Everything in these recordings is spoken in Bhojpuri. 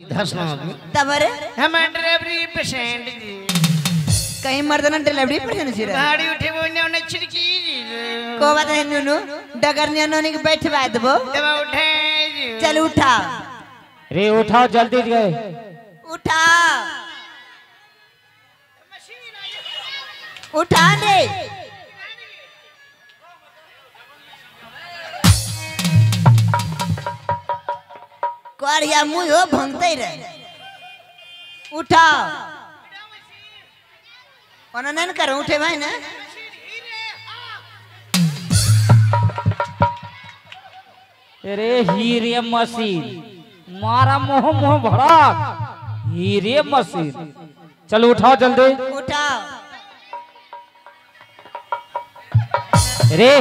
तब रे हम ड्राइवरी पेशेंट जी। कहीं मर्दना डिलीवरी पेशेंट छी रे। गाड़ी उठे बोने ने छिड़की जी। को बात है नुनु डगर ने नोनी के बैठवा देबो। तब उठे जी। चल उठा रे, उठाओ जल्दी गए। उठा उठा दे। कोरिया मुंह हो भंगते रहे। उठाओ ओना नहीं करो उठे भाई ना। अरे हीरे मशीन मारा मोह मोह भरा हीरे मशीन। चलो उठाओ जल्दी उठाओ। अरे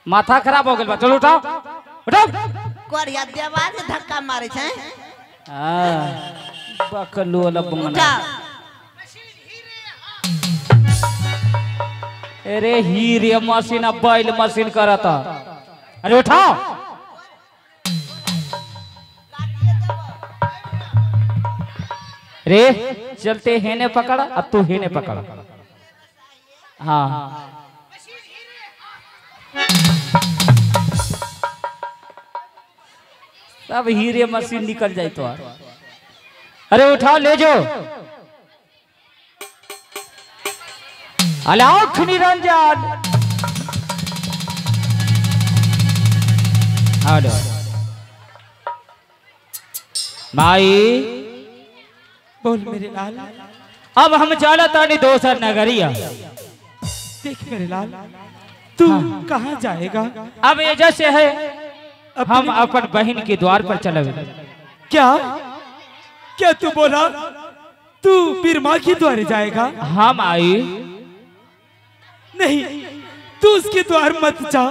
माथा खराब हो गया, चलो उठाओ उठाओ। कोरिया देवाल से धक्का मारे छे। हां बकलू वाला बंगना। अरे हीरे मशीन अब बैल मशीन करता। अरे उठाओ। रे चलते हेने पकड़ अब तू हेने पकड़। हाँ सब हीरे मशीन निकल जाए तो। अरे उठाओ ले जो। अलाउठ निरंजन। हेलो माई। बोल मेरे लाल। अब हम जाला तानी दोसर नगरिया। देख मेरे लाल तू हाँ। कहाँ जाएगा? अब ये जैसे है हम अपन बहन के द्वार पर चले। क्या क्या तू बोला तू बिरमा के द्वारे जाएगा? हाँ माई। नहीं तू उसके द्वार मत जा।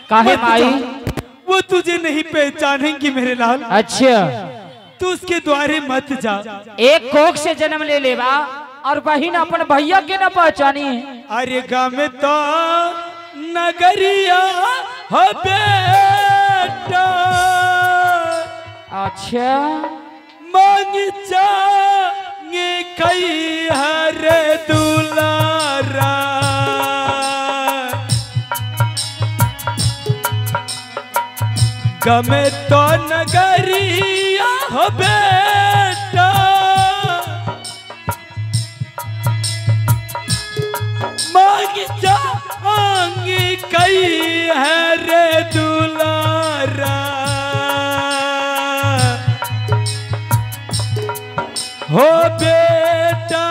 काहे माई? वो तुझे नहीं पहचानेंगी मेरे लाल। अच्छा तू उसके द्वारे मत जा। एक कोख से जन्म ले लेवा और बहन अपन भैया के न पहचानी। अरे गाँव में तो नगरिया हो बेटा। अच्छा मांग चांगे कई हर दुलारा। गमे तो नगरिया हो बेटा। मांग चांगे कई हर दुलारा। हो बेटा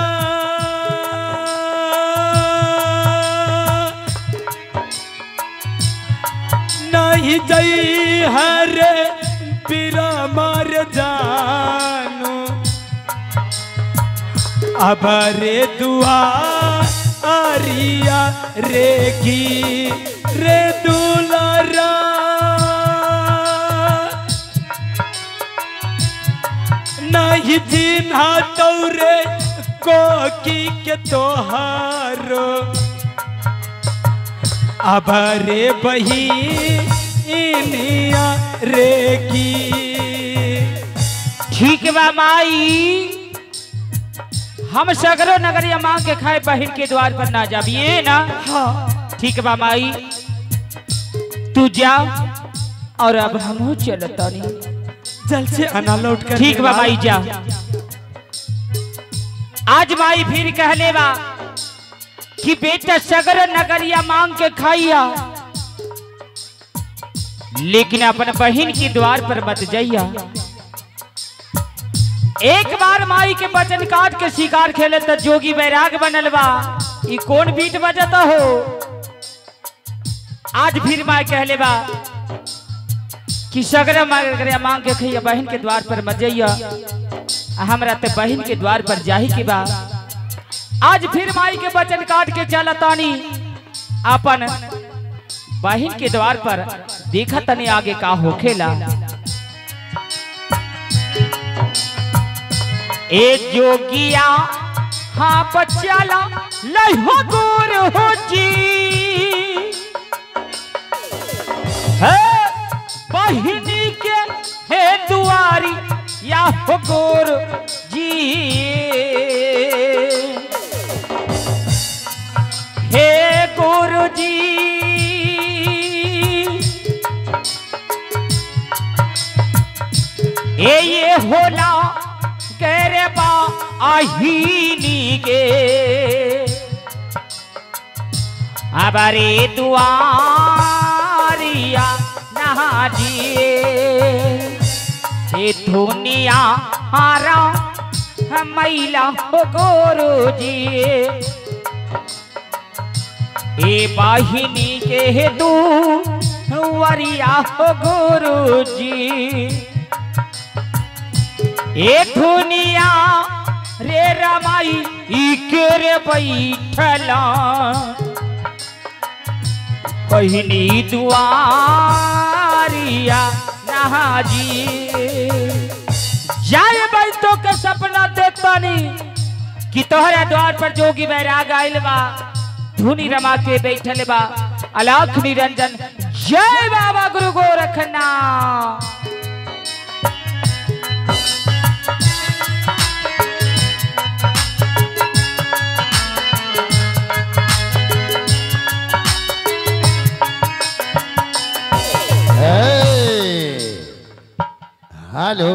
नहीं जई हरे पीरा मार जानू। अब रे दुआ आरिया रे की रे दुलारा। नहीं चिन्हा तौरे कोकी के तोहारो। अब रे बही इनिया रे की। ठीक बा माई, हम सगरो नगरिया मांग के खाए बहन के द्वार पर ना जाबिए ना। हाँ ठीक बा माई तू जा और अब हम चलता नहीं। जल से आना लौट कर। ठीक बा माई जा। आज माई फिर कहले बा कि बेटा सगर नगरिया मांग के खाइया लेकिन अपन बहन के द्वार पर मत जाइया। एक बार माई के वचन काट के शिकार खेले तो जोगी बैराग बनल बा। ई कौन बीट बजता हो? आज फिर माई कहले बा कि सगरा नगरिया मांग के खैया बहन के द्वार पर मत जाइया। हमरा ते बहन के द्वार पर जाही के बा। आज फिर माई के वचन काट के चलतानी अपन बहन के द्वार पर। देखा तनी आगे का होखेला। ए जोगिया हाँ बच्चाला लहो दूर हो जी। है बहिनी के हे दुआ या हो गुरु जी। हे गुरु जी ये होला गरबा आहिनी के अबरे दुआरिया नहाजिए ये दुनिया हारा मैला हो गुरु जी। ए बाहिनी के दू वरिया हो गुरु जी। ए दुनिया रे रमाई इके रे बैठला बहिनी दुआरिया नहाजी। जाए भाई तो के सपना देखतानी कि तोहरा द्वार पर जोगी बैराग आइल बा, धुनी रमा के बैठल बा। अलाख निरंजन जय बाबा गुरु गोरखनाथ। हेलो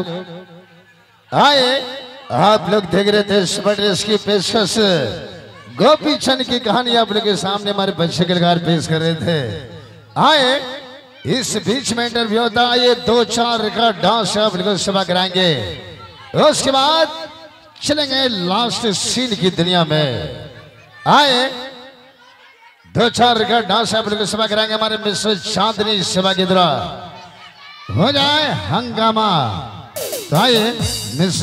आए आप लोग देख रहे थे स्पर्श की पेशकश गोपी चंद की कहानी आप लोग के सामने हमारे बच्चे कलाकार पेश कर रहे थे। आए इस बीच में इंटरव्यू होता है, ये 2-4 रिकॉर्ड डांस आप लोगों से सभा कराएंगे, उसके बाद चलेंगे लास्ट सीन की दुनिया में। आए 2-4 रिकॉर्ड डांस आप लोगों को सभा कराएंगे हमारे मिस्टर चांदनी सेवा के द्वारा हो जाए हंगामा। तो आइए मिस्टर